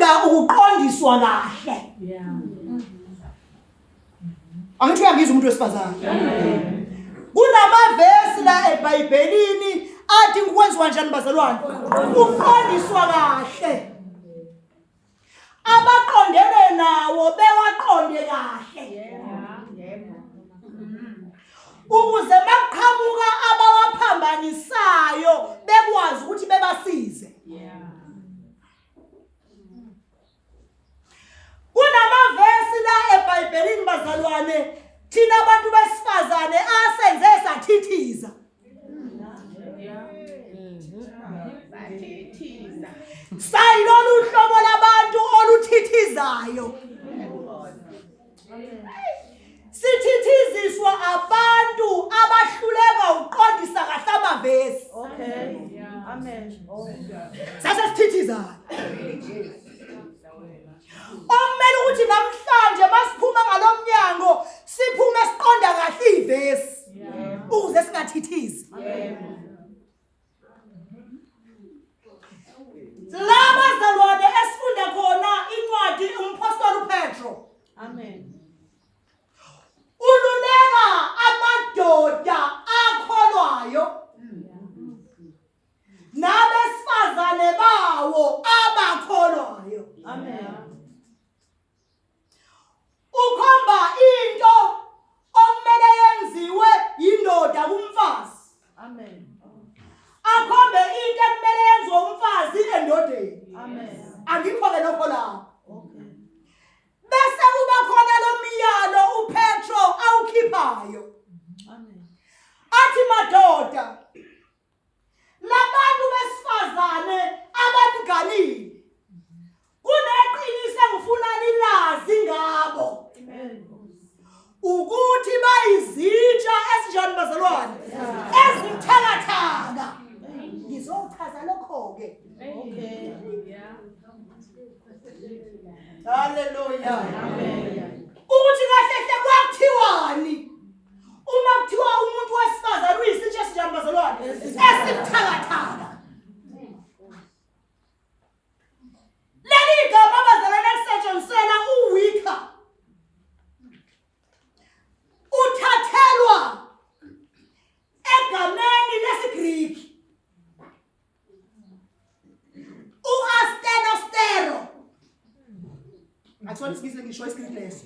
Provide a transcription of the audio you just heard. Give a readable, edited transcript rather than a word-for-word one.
Adinga ukuqondiswa kahle. Angithi uyangizwa umuntu wesifazane. Kunamavesi la eBhayibhelini adinga ukwenziwa njani bazalwane? Uqondiswa kahle. Abaqondene nawo bewaqonde kahle. Ukuze maqhamuka abawaphambanisayo bekwazi ukuthi bebasize. Kunamavesi la eBhayibhelini bazalwane thina abantu besifazane asenze sathithiza. Sayilolu hlobo labantu oluthithizayo. Sithithiziswa abantu abahluleka ukuqondisa kahle amavesi. Okay. Amen. Sase sithithizana. Okumele ukuthi namhlanje masiphuma ngalomnyango siphume siqonda kahle ivesi ukuze singathithizi. Laba zalwane esifunda khona incwadi umphostoli uPetro. Amen. Ululeka amadoda akholwayo nabesifazane bawo abakholwayo. Amen. Ukhomba into okumele yenziwe yindoda kumfazi. Amen. Akhombe into ekumele yenziwe umfazi endodeni. Amen. Angikho ke lokho lapho. Okay. Bese kuba khona lo myalo uPetro awukhiphayo. Amen. Athi madoda Labantu besifazane abaniganile kuneqiniso engifuna nilazi ngabo ukuthi bayizitsha esinjani bazalwane ezibuthakathaka ngizochaza lokho-ke Okay. Haleluya. Ukuthi kahle hle kwakuthiwani Uma kuthiwa umuntu wesifazane uyisitsha esinjani bazalwane? Esibuthakathaka. Leli gama bazalwane lisetshenzisela uweaker. Uthathelwa egameni lesiGriki. U-Astenostero. Akusona isiNgisi ngisho isiGriki leso.